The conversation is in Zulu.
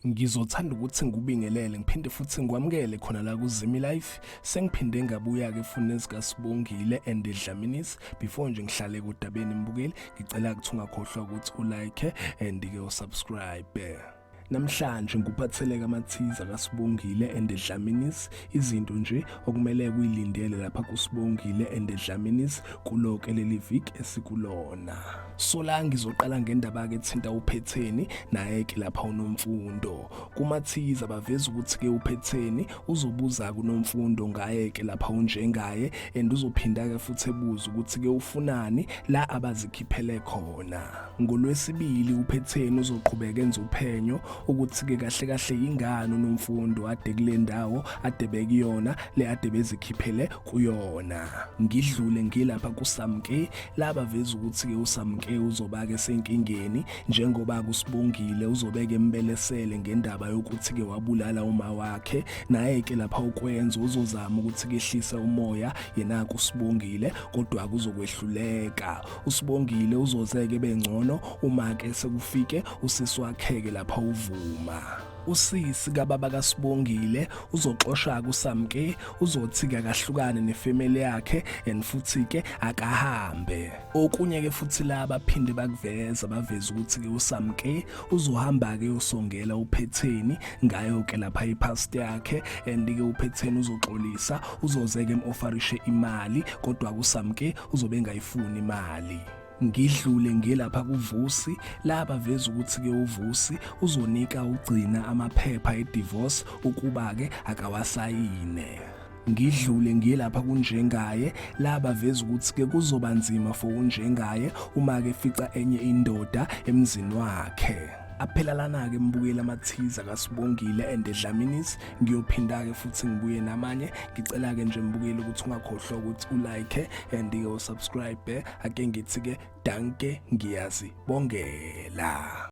Ngizothanda ukuthi ngikubingelele ngiphinde futhi ngikwamukele khona la kuZimi Life. Sengiphinde ngabuya-ke futhi nezikaSibongile and Dlaminis. Before nje ngihlale kodabeni mbukeli, ngicela ukuthi ungakhohlwa ukuthi ulike and-ke usubscribe. Namhlanje ngikuphatheleke amathiza kaSibongile and Dlaminis, izinto nje okumele kuyilindele lapha kuSibongile and Dlaminis kuloke leli viki esikulona. So la ngizoqala ngendaba-ke ethinta uPhetheni naye-ke lapha uNomfundo. Kumathiza baveza ukuthi-ke uPhetheni uzobuza kuNomfundo ngaye-ke lapha unjengaye and uzophinda-ke futhi ebuze ukuthi-ke ufunani la abazikhiphele khona. NgoLwesibili uPhetheni uzoqhubeka enze uphenyo ukuthi-ke kahle kahle yingani uNomfundo ade kule ndawo ade bekuyona le ade bezikhiphele kuyona. Ngidlule ngilapha kuSamke laba veza ukuthi-ke uSamke uzoba-ke senkingeni njengoba kusibongile uzobeke embelesele ngendaba yokuthi-ke wabulala uma wakhe naye-ke lapha ukwenza uzozama ukuthi-ke ehlise umoya yena kusibongile kodwa kuzokwehluleka. USibongile uzozeke bengcono uma-ke sekufike usisi wakhe-ke lapha uvuma. Usisi kababa kaSibongile uzoxosha kuSamke uzothi-ke akahlukane nefamily yakhe and futhi-ke akahambe. Okunye-ke futhi la baphinde bakuveza baveza ukuthi-ke uSamke uzohamba-ke usongela uPhetheni ngayo-ke lapha ipast yakhe and-ke uPhetheni uzoxolisa uzoze-ke em-ofarishe imali kodwa kuSamke uzobe engayifuni imali. Ngidlule ngilapha kuVusi la baveza ukuthi-ke uVusi uzonika uGcina amaphepha e-divorce ukuba-ke akawasayine. Ngidlule ngilapha kunjengaye la baveza ukuthi-ke kuzoba nzima for unjengaye uma-ke efica enye indoda emzini wakhe. Aphela lana-ke mbukeli amathiza kaSibongile and Dlaminis. Ngiyophinda-ke futhi ngibuye namanye. Ngicela-ke nje mbukeli ukuthi ungakhohlwa ukuthi ulike and-ke usubscribe. Ake ngithi-ke danke, ngiyazibongela.